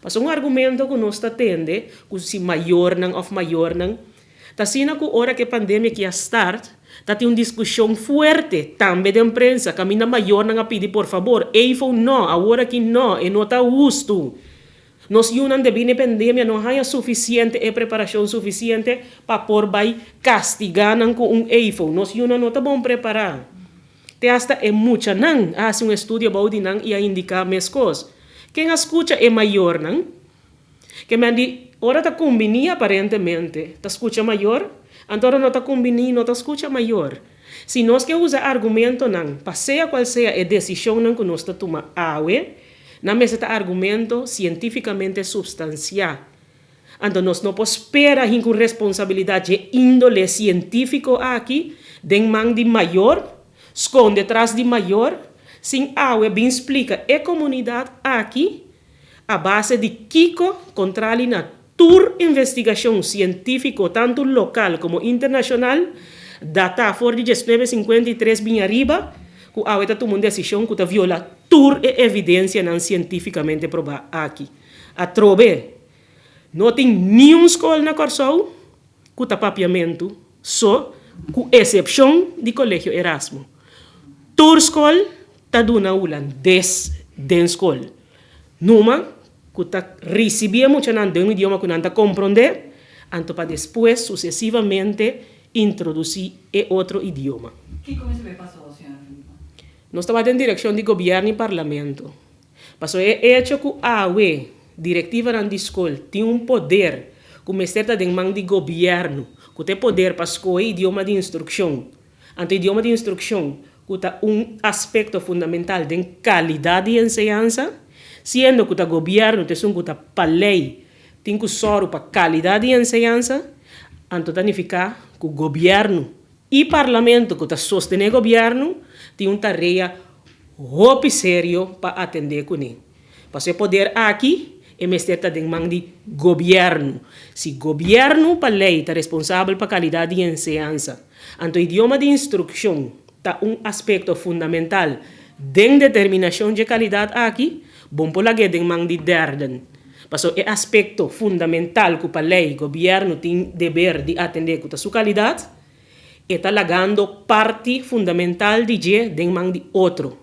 Paso un argumento ku nos ta tende, ku si mayornan òf mayornan, ta asina ku ora ku e pandemia aki a start, tatin un diskushon fuerte tambe den prensa, kaminda mayornan a pidi por fabor, EVO no, awor aki no, e no ta hustu. Nos yunan debí na e pandemia no haña sufisiente e preparashon sufisiente pa por bai kastigá nan ku un EVO. Nos yunan no ta bon prepará. Te hasta e muchanan a hasi un estudio bou di nan i a indiká meskos. Ken a skucha e mayornan? Ke men di ora ta kumbiní aparentemente ta skucha mayor, anto ora no ta kumbiní no ta skucha mayor. Si nos ke usa argumentonan pa sea kual sea e desishonnan ku nos ta tuma awe, nan mester ta argumento sientífikamente supstansiá. Anto nos no por spera hin ku responsabilidat dje índole sientífiko aki den man di mayor, skonde tras di mayor, sin awe bin splika e komunidat aki a base di kiko, kontrali na tur investigashon sientífiko tantu lokal komo internashonal, datá for di 1953 bin ariba, ku awe ta tuma un desishon ku ta viola tur e evidensianan sientífikamente probá aki. Atrobe, no tin niun skol na Kòrsou ku ta papiamentu so, ku esepshon di Kolegio Erasmo. Tur skol ta duna hulandes den skol. Numa ku ta risibí e muchanan den un idioma ku nan ta komprondé, anto pa despues susesivamente introdusí e otro idioma. Kiko mester bay pasó, señora Philippa? Nos ta bai den direkshon di gobièrnu i parlamento. Paso e echo ku awe direktivanan di skol tin un poder ku mester ta den man di gobièrnu, ku ta e poder pa skohe idioma di instrukshon, anto idioma di instrukshon ku ta un aspekto fundamental den kalidat di enseñansa, siendo ku ta gobièrnu ta esun ku ta pa lei tin ku sòru pa kalidat di enseñansa, anto ta nifiká ku gobièrnu i parlamento ku ta sostené gobièrnu tin un tarea hopi serio pa atendé kuné. Pasobra e poder aki e mester ta den man di gobièrnu. Si gobièrnu pa lei ta responsabel pa kalidat di enseñansa, anto idioma di instrukshon ta un aspekto fundamental den determinashon dje kalidat aki, bon por lag'é den man di derden. Pasobra e aspekto fundamental ku pa lei gobièrnu tin deber di atendé ku ta su kalidat, e ta lagando parti fundamental di dje den man di otro.